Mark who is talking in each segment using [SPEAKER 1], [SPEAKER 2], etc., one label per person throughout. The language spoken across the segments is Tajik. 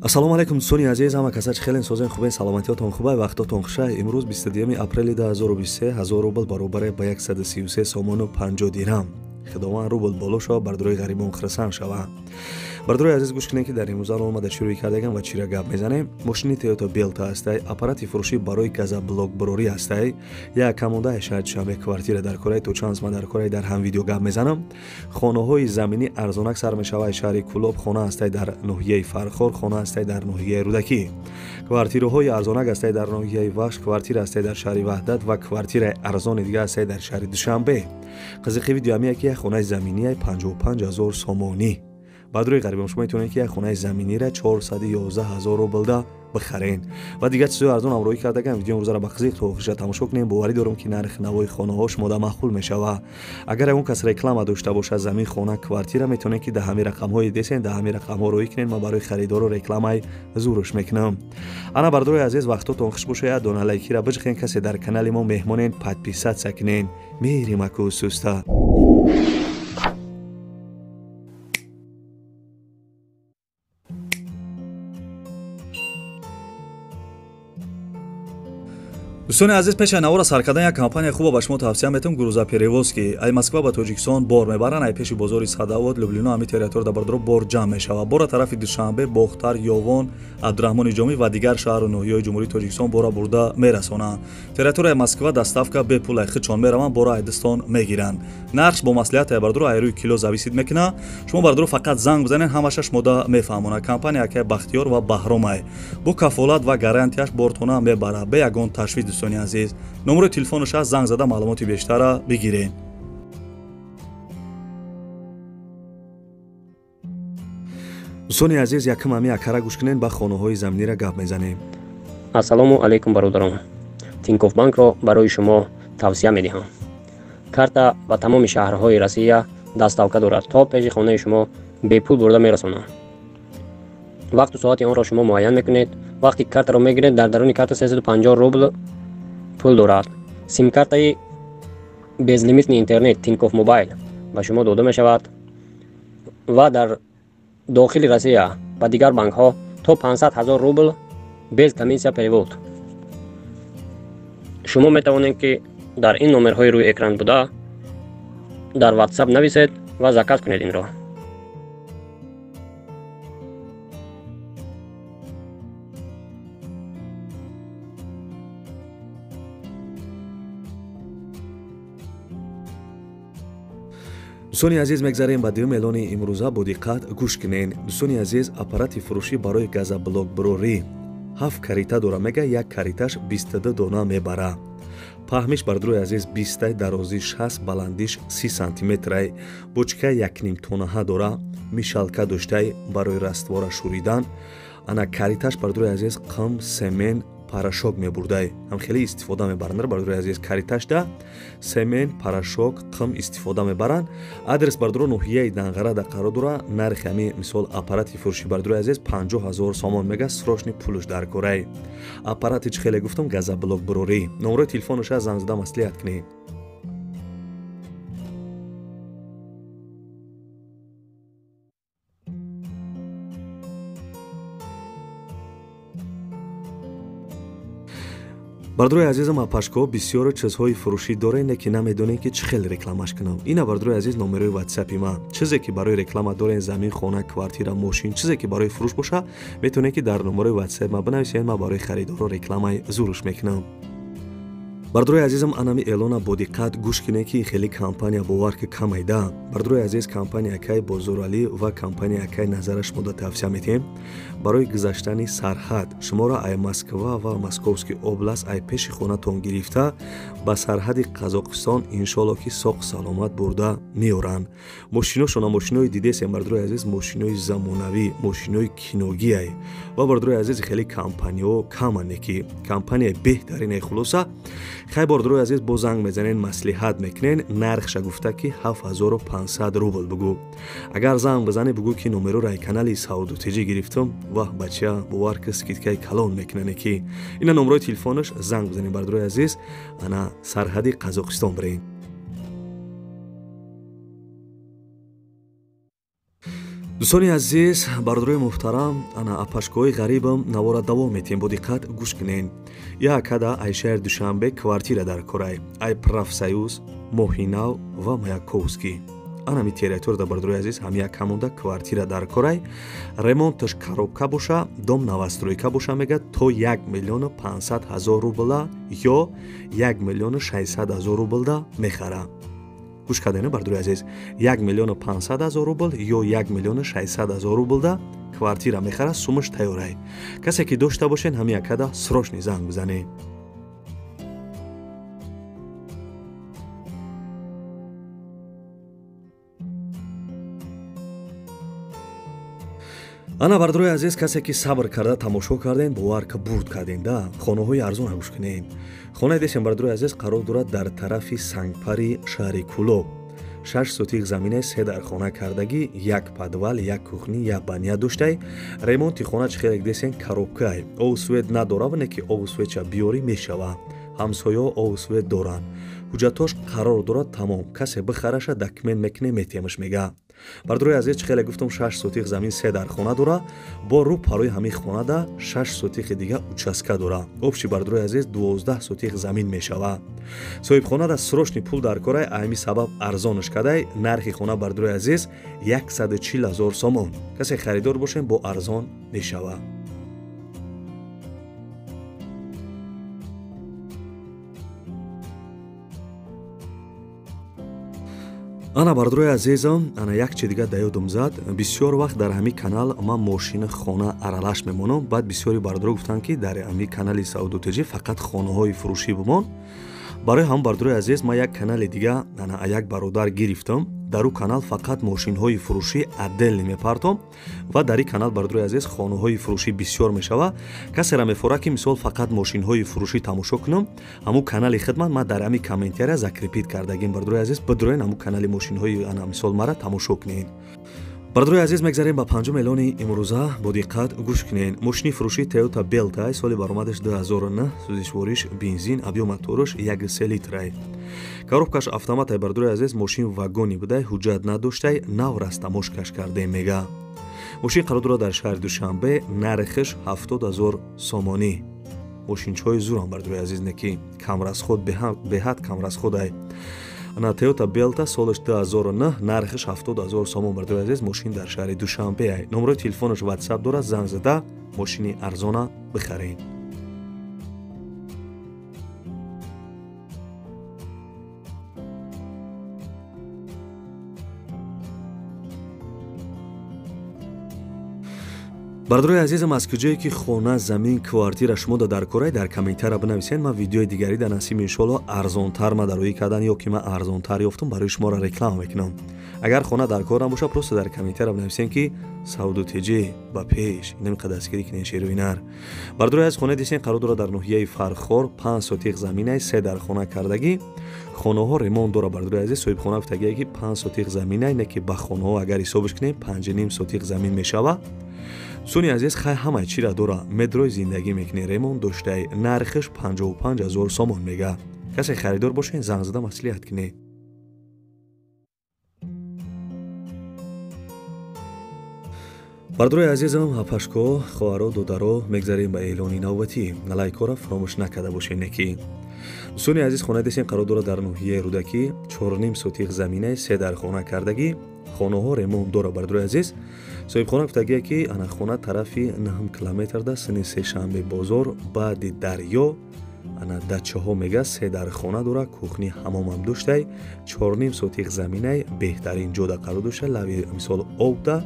[SPEAKER 1] Ассалому алайкум дӯстони азиз, ҳама каса чӣ хелен созен хубен, саломатиётон хубай, вақтотон хуша. Имрӯз 22 апрели 2023 1000 рубл баробаре ба 133 сомону 50 дирам. Худованд рубл боло шава, бардорои ғарибон хирсан шава. Бардорои азиз, гӯш кунед, ки дар имрӯза омада чӣ рӯй кардагам ва чира гап мезанем. Мошини Toyota Belta ҳастай, аппарати фурӯшӣ барои газоблокбурорӣ ҳастай. Як камонда шаҳри Душанбе квартира дар кораи, то чанд сма дар кораи, дар ҳам видео гап мезанам. Хонаҳои заминӣ арзонак сар мешавад шаҳри Кулоб, хона ҳастай дар ноҳияи Фархор, хона ҳастай дар ноҳияи Рӯдакӣ. Квартираҳои арзонак ҳастай дар ноҳияи Вахш, квартира ҳастай дар шаҳри Ваҳдат ва квартираи арзони дига ҳастай дар шаҳри Душанбе. Қызиқи видео ҳамия ки як хонаи заминии 55 000 сомонӣ. Баъд рӯи ғарибон шумо метавонед, ки як хонаи заминиро 411 000 рублда бихарен. Ва дигар чизҳои арзон ҳамроҳӣ кардагам. Видео имрӯзаро ба қизиқ то охириша тамошо кунем. Боварӣ дорам, ки нархи навои хонаҳо шумода маъқул мешавад. Агар ягон кас реклама дошта бошад, замин, хона, квартира, метавонед, ки дар ҳамин рақамҳои десен, дар ҳамин рақамҳо рӯй кунед. Ман барои харидоро рекламаи зурш мекунам. Ана бардорои азиз, вақтотон хуш бошад, дона лайкира биҷиқен, касе дар канали мо меҳмонен, подписаться кунен. Мерим аку суста.
[SPEAKER 2] Дӯстони азиз, пеш аз навора сар кардан як компания хуба ба шумо тавсия метавам, грузоперевозки. Ай Москва ба Тоҷикистон бор мебаранд, ай пеши бозори Садовод, Люблино, ҳами территория дар бардоро бор ҷамъ мешавад. Бора тарафи Душанбе, Бохтар, Ёвон, Абдураҳмони Ҷомӣ ва дигар шаҳру ноҳияҳои Ҷумҳурии Тоҷикистон бора бурда мерасонанд. Территорияи Москва доставка бепул, ай худшон мераванд, бора айдистон мегиранд. Нархш бо маслиҳат ай бардоро ай рӯи кило зависит мекунад. Шумо бардоро фақат занг бизанед, ҳамаша шумода мефаҳмонад. Компания акай Бахтиёр ва Баҳромай. Бо кафолат ва гарантияш бортона мебарад. Бе ягон ташвиш. Дӯстони азиз, номерои телефонаш аст, занг зада маълумоти бештара бигиред.
[SPEAKER 1] Дӯстони азиз, якум ҳами акара гӯш кунед, ба хонаҳои заминира гап мезанем.
[SPEAKER 3] Ассалому алайкум, бародарон. Тинькофф банкро барои шумо тавсия медиҳам. Карта ба тамоми шаҳрҳои Россия доставка дорад, то пеши хонаи шумо бепул бурда мерасонад. Вақту соати онро шумо муайян мекунед. Вақти картаро мегиред, дар даруни карта 350 рубл пул дорад. Симкартаи безлимитный интернет Тинькофф Мобайл ба шумо дода мешавад ва дар дохили Россия ба дигар банкҳо то 500 000 рубл без комиссия перевод. Шумо метавонед, ки дар ин номерҳои рӯи экран буда дар WhatsApp нависед ва заказ кунед инро.
[SPEAKER 1] Дӯстони азиз, мегзарем ба дуюм эълони имрӯза, бо диққат гӯш кунед. Дӯстони азиз, аппарати фурӯшӣ барои газоблокбурорӣ 7 карита дора, мега як кариташ 22 дона мебара. Паҳмиш бардорои азиз 20, дарозиш 60, баландиш 30 сантиметрай. Бочка 1,5 тонаҳа дора, мешалка доштай барои раствора шӯридан. Ана кариташ бардорои азиз қим, семен, порошок мебурдай. Ҳам хеле истифода мебаранд бардорои азиз. Кариташда семен, порошок, қим истифода мебаранд. Адрес бардоро ноҳияи Данғара да қарор дора. Нархи ҳами мисол аппарати фурӯшӣ бардорои азиз 50 000 сомон мега, срочный пулш дар корай. Аппарати чӣ хеле гуфтам, газоблокбурорӣ. Номерои телефонаш занг зада маслиҳат кунед. Бардорои азизам, апашко бисёр чизҳои фурӯшӣ дорен, ки намедонем, ки чӣ хел рекламаш кунам. Ина бардорои азиз номерои ватсапи ман. Чизе ки барои реклама дорен, замин, хона, квартира, мошин, чизе ки барои фурӯш боша, метавонед, ки дар номерои ватсап ман бинависед, ман барои харидоро рекламаи зурш мекунам. Бардорои азизам, анами эълона бо диққат гӯш кунед, ки хеле компания бовар ки камайда. Бардорои азиз, компания акай Бозоралӣ ва компания акай Назара шумода тавсия метиҳем. Барои гузаштани сарҳад шуморо ай Москва ва Московский област ай пеши хонатон гирифта ба сарҳади Қазоқистон иншоалло ки соқ саломат бурда меоранд. Мошиношона мошинои дидесем бардорои азиз, мошинои замонавӣ, мошинои киногиай. Ва бардорои азиз, хеле компаниҳо камане, ки компанияи беҳтаринаи хулоса. Хай бардорои азиз, бо занг мезанен, маслиҳат мекунен, нархша гуфта ки 7500 рубл бугӯ. Агар занг бизанӣ, бугӯ ки номероро ай канали Сауду ТЖ гирифтам, ваҳ бача, бовар ки скидкаи калон мекунане, ки ина номерои телефонаш, занг бизанед бардорои азиз, ана сарҳади Қазоқистон бирен. Дӯстони азиз, бародарои муҳтарам, ана апашкоҳои ғарибам навора давом метиҳем, бо диққат гӯш кунен. Як када ай шаҳри Душанбе квартира дар корай, ай Профсоюз, Моҳинав ва Маяковский. Ана ми территорияда, бародарои азиз, ҳам як ҳамонда квартира дар корай. Ремонташ коробка боша, дом новостройка боша, мега то 1 500 000 рубла ё 1 600 000 рублда мехара. Гӯш кардем, бародарои азиз, 1 500 000 рубл ё 1 600 000 рублда квартира мехара, сумаш тайёрай. Касе ки дошта бошен, ҳами якада срочный занг бизанед. Ана бародарои азиз, касе ки сабр карда тамошо карден, бовар ка бурд карден да, хонаҳои арзон гӯш кунен. Хонаи десем, бародарои азиз, қарор дорад дар тарафи Сангпари шаҳри Кӯлоб. 6 сотих заминаи 3 дар хона кардагӣ, як подвал, як кухни, як баня доштай. Ремонти хона чӣ хелек десен коробкай. Обу свет надора, не ки обу светча биёрӣ мешава. Ҳамсояҳо обу свет доранд. Ҳуҷҷатош қарор дорад тамом. Касе бихараша документ мекуне, метемаш мега. Бародарои азиз, чӣ хеле гуфтам, 6 сотих замин 3 дар хона дора, бо рӯ парои ҳамин хонада 6 сотихи дига участка дора. Общий, бародарои азиз, 12 сотих замин мешава. Соҳибхонада срочный пул дар корай, ами сабаб арзонаш кадай. Нархи хона, бародарои азиз, 140 000 сомон. Касе харидор бошем, бо арзон мешава. Ана бародарои азизам, ана як чи дига да ёдум зад. Бисёр вақт дар ҳамин канал ман мошини хона аралаш мемонам. Баъд бисёри бародаро гуфтанд, ки дар ҳамин канали Савдо ТЖ фақат хонаҳои фурӯшӣ бимон. Барои ҳамон, бародарои азиз, ман як канали дига ана як бародар гирифтам. Дар ӯ канал фақат мошинҳои фурӯшӣ отдельно мепартом ва дар ин канал, бародарои азиз, хонаҳои фурӯшӣ бисёр мешава. Касера мефора, ки мисол фақат мошинҳои фурӯшӣ тамошо кунам, ҳамун канали хидмат ман дар ҳамин комментария закрепить кардагим, бародарои азиз, бидроен ҳамун канали мошинҳои ана мисол мара тамошо кунед. Бародарои азиз, мегзарем ба панҷум эълони имрӯза, бо диққат гӯш кунед. Мошини фурӯшӣ Toyota Belta, соли баромадаш 2009, сӯзишвориш бензин, объём мотораш 1,3 литрай. Коробкаш автоматай, бародарои азиз, мошин вагони будай, ҳуҷҷат надоштай, нав растамошкаш кардем мега. Мошин қарор дорад дар шаҳри Душанбе, нархаш 70 000 сомонӣ. Мошинчаҳои зурам, бародарои азиз, не ки камрасход, беҳад камрасходай. Ана Toyota Belta, солаш 2009, нархаш 70 000 сомон, бародарои азиз, мошин дар шаҳри Душанбе. Номерои телефонаш WhatsApp дорад, занг зада мошини арзона бихаред. Бародарои азизам, аз куҷое ки хона, замин, квартира шумо дар корай, дар комментария бинависед. Ман видеои дигари дар насиб иншоалло арзонтар ма дароӣ кардан ё ки ман арзонтар ёфтам, барои шуморо реклама мекунам. Агар хона дар кор набоша, просто дар комментария бинависем, ки Савдо ТЖ ба пеш, инам дастгирӣ кунед шеруи нар. Бародарои азиз, хона дисен қарор дорад дар ноҳияи Фархор, 5 сотих заминай, 3 дар хона кардагӣ. Хонаҳо ремонт дора, бародарои азиз. Соҳибхона гуфтагие, ки 5 сотих заминай, не ки ба хонаҳо агар ҳисобаш кунем, 5,5 сотих замин мешава. Дӯстони азиз, хай ҳамаи чира дора, метрои зиндагӣ мекунӣ, ремонт доштай, нархаш 55 000 сомон мега. Касе харидор бошен, занг зада маслиҳат кунед. Бародарои азизам, ҳапашко, хоҳаро, додаро, мегзарем ба эълони навбатӣ. Лайкҳоро фаромӯш накарда бошед, неки. Дӯстони азиз, хона десем қарор дорад дар ноҳияи Рӯдакӣ, 4,5 сотих заминаи, 3 дар хона кардагӣ. Хонаҳо ремонт дора, бародарои азиз. Соҳибхона гуфтагие, ки ана хона тарафи 9 километрда, сини Сешанбе бозор, баъди дарё, ана дачаҳо мега, 3 дар хона дора, кухни, ҳамомам доштай, 4,5 сотих заминай, беҳтарин ҷода қарор дошта, лави мисол обда,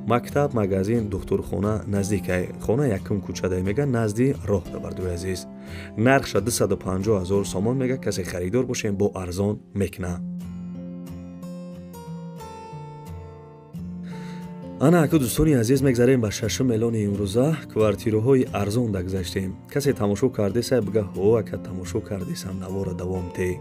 [SPEAKER 1] мактаб, магазин, духтурхона наздикай. Хона якум кӯчадай мега, назди роҳда, бародарои азиз. Нархша 250 000 сомон мега, касе харидор бошем, бо арзон мекуна. Ана аку, дӯстони азиз, мегзарем ба шашум эълони имрӯза. Квартираҳои арзон дагзаштем. Касе тамошо кардеса, бига ҳо, ака тамошо кардесам, навора давом те.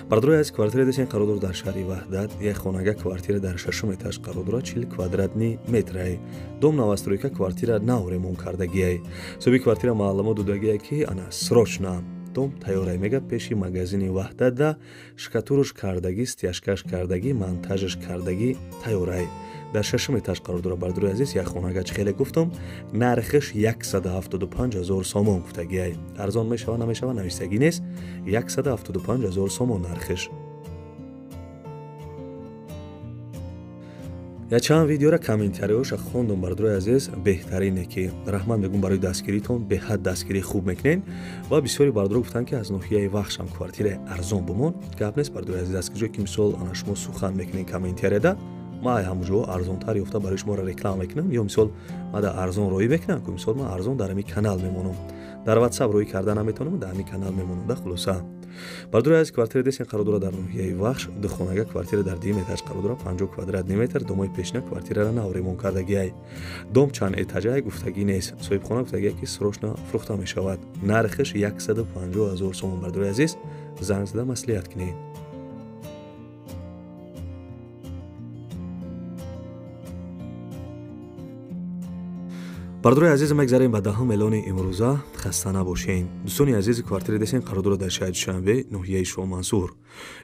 [SPEAKER 1] Бародарои азиз, квартира десен қарор дорад дар шаҳри Ваҳдат. Як хонага квартира дар шашум этаж қарор дорад, 40 квадратный метрай. Дом новостройка, квартира нав ремонт кардагиай. Соҳиби квартира маълумот додагие, ки ана срочно Дом тайёрай мега пеши магазини Ваҳдатда штукатурш кардагӣ, стяжкаш кардагӣ, монтажаш кардагӣ тайёрай. Дар шашум этаж қарор дорад бардори азиз. Як хонага чӣ хеле гуфтам, нархаш 175 000 сомон гуфтагиай. Арзон мешава намешава нависагӣ нест. 175 000 сомон нархаш. Якчанд видеора комментариҳоша хондум бардори азиз, беҳтарине ки раҳмат мегӯм барои дастгиритон, беҳад дастгирӣ хуб мекунед. Ва бисёри бардоро гуфтанд ки аз ноҳияи Вахшам квартираи арзон бимон. Гап нест бардори азиз, аз куҷое ки мисол ана шумо сухан мекунед комментарияда, ман ҳамуҷо арзонтар ёфта барои шуморо реклама мекунам, ё мисол ман дар арзон роӣ мекунам, ки мисол ман арзон дар ҳамин канал мемонам, дар WhatsApp роӣ карда наметавонам, дар ҳамин канал мемонам. Да хулоса бардори азиз, квартира десен қарор дорад дар ноҳияи Вахш, духонага квартира дар дуюм этаж қарор дорад, 50 квадратный метр. Домои пешина квартирара нав ремонт кардагиай. Дом чанд этажай гуфтагӣ нест. Соҳибхона гуфтагиай ки срочно фурӯхта мешавад. Нархаш 150 000 сомон. Бардори азиз, занг зада маслиҳат кунед. Бардори азиз, мегзарем ба даҳум эълони имрӯза. Хаста набошен дӯстони азиз, квартира десен қарор дорад дар шаҳри Душанбе, ноҳияи Шоҳмансур.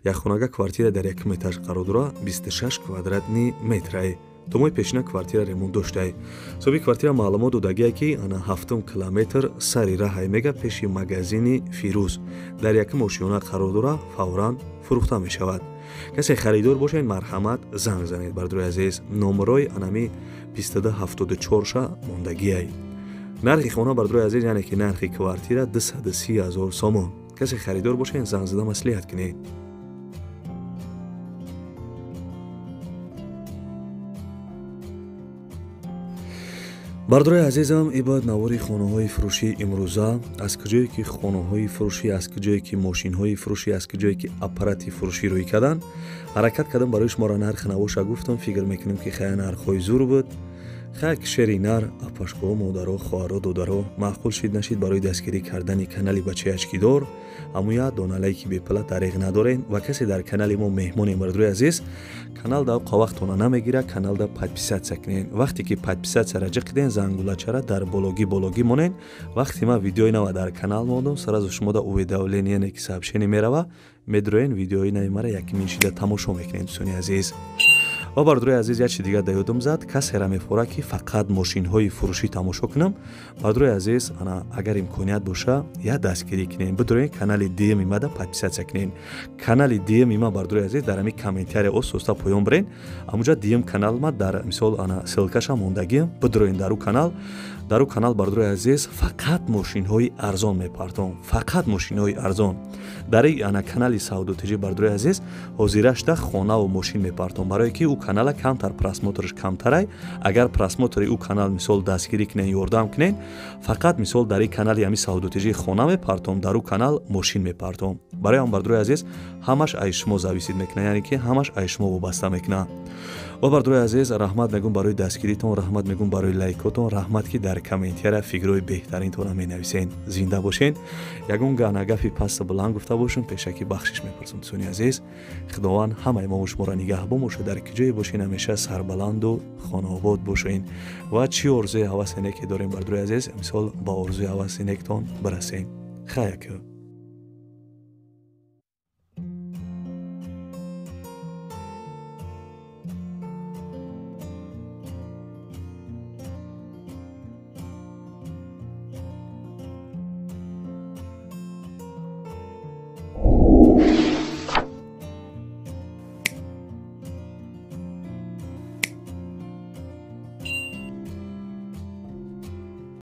[SPEAKER 1] Як хонага квартира дар якум этаж қарор дорад, 26 квадратный метрай. Домои пешина квартира ремонт доштай. Соҳиби квартира маълумот додагие ки ана 7 километр сари раҳай мега пеши магазини Фирӯз дар якум ошёна қарор дорад, фавран фурӯхта мешавад. Касе харидор бошед, марҳамат занг занед бардори азиз. Номерои анами 2274-ша мондагиай. Нархи хона бардори азиз, яъне ки нархи квартира 230 000 сомон. Касе харидор бошед, занг зада маслиҳат кунед. Бардори азизам, ин бояд навори хонаҳои фурӯшии имрӯза. Аз куҷое ки хонаҳои фурӯшӣ, аз куҷое ки мошинҳои фурӯшӣ, аз куҷое ки аппарати фурӯшӣ рӯй кардан, ҳаракат кардам барои шуморо нарх навоша гуфтам. Фикр мекунем ки хая нархҳои зур буд. Хая ки шери нар, апашкоҳо, модаро, хоҳаро, додаро, маъқул шид нашид барои дастгирӣ кардани канали бачаи очкидор. Аммо як дона лайки бепула дареғ надорем. Ва касе дар канали мо меҳмонем бардори азиз, канал да вақтона намегира, канал да подписаться кунед. Вақте ки подписатьсяра ҷиқиден, зангулачара дар бологӣ бологӣ монен. Вақте ман видеои нава дар канал мондам, сразу шумо да уведомление ки сообщение мерава, медроен видеои нави мара якимин шида тамошо мекунед дӯстони азиз. Ва бардори азиз, як чи дигар да ёдам зад, касера мефора ки фақат мошинҳои фурӯшӣ тамошо кунам. Бардори азиз, ана агар имконият боша, як дастгирӣ кунем, бидорен канали дуюми мада подписаться кунем. Канали дуюми ма бардори азиз дар ҳамин комментария ососта поён бирен, амуҷа дуюм канал ма дар мисол ана ссылкаша мондагиам, бидорен дар ӯ канал. Дар ӯ канал бардори азиз фақат мошинҳои арзон мепартом, фақат мошинҳои арзон. Дар ана канали Савдо ТЖ бардори азиз ҳозирашда хонаву мошин мепартом, барое ки ӯ канала камтар просмотрш камтарай. Агар просмотри ӯ канал мисол дастгирӣ кунен, ёрдам кунен, фақат мисол дар ин канали ҳами Савдо ТЖ хона мепартом, дар ӯ канал мошин мепартом. Барои ҳам бардори азиз ҳамаш ай шумо зависид мекунад, яъне ки ҳамаш ай шумо вобаста мекунад. Ва бардори азиз, раҳмат мегӯм барои дастгиритон, раҳмат мегӯм барои лайкотон, раҳмат ки дар комментария фикрҳои беҳтаринтонро менависен. Зинда бошен. Ягон гана гапи пасту баланд гуфта бошем, пешакӣ бахшиш мепурсам дӯстони азиз. Худованд ҳамаи мо шуморо нигаҳбон бошад, дар куҷое бошен ҳамеша сарбаланду хонаобод бошен. Ва чӣ орзуи ҳавасе неке дорем бардори азиз, мисол ба орзуи ҳаваси нектон бирасем. Хая ку.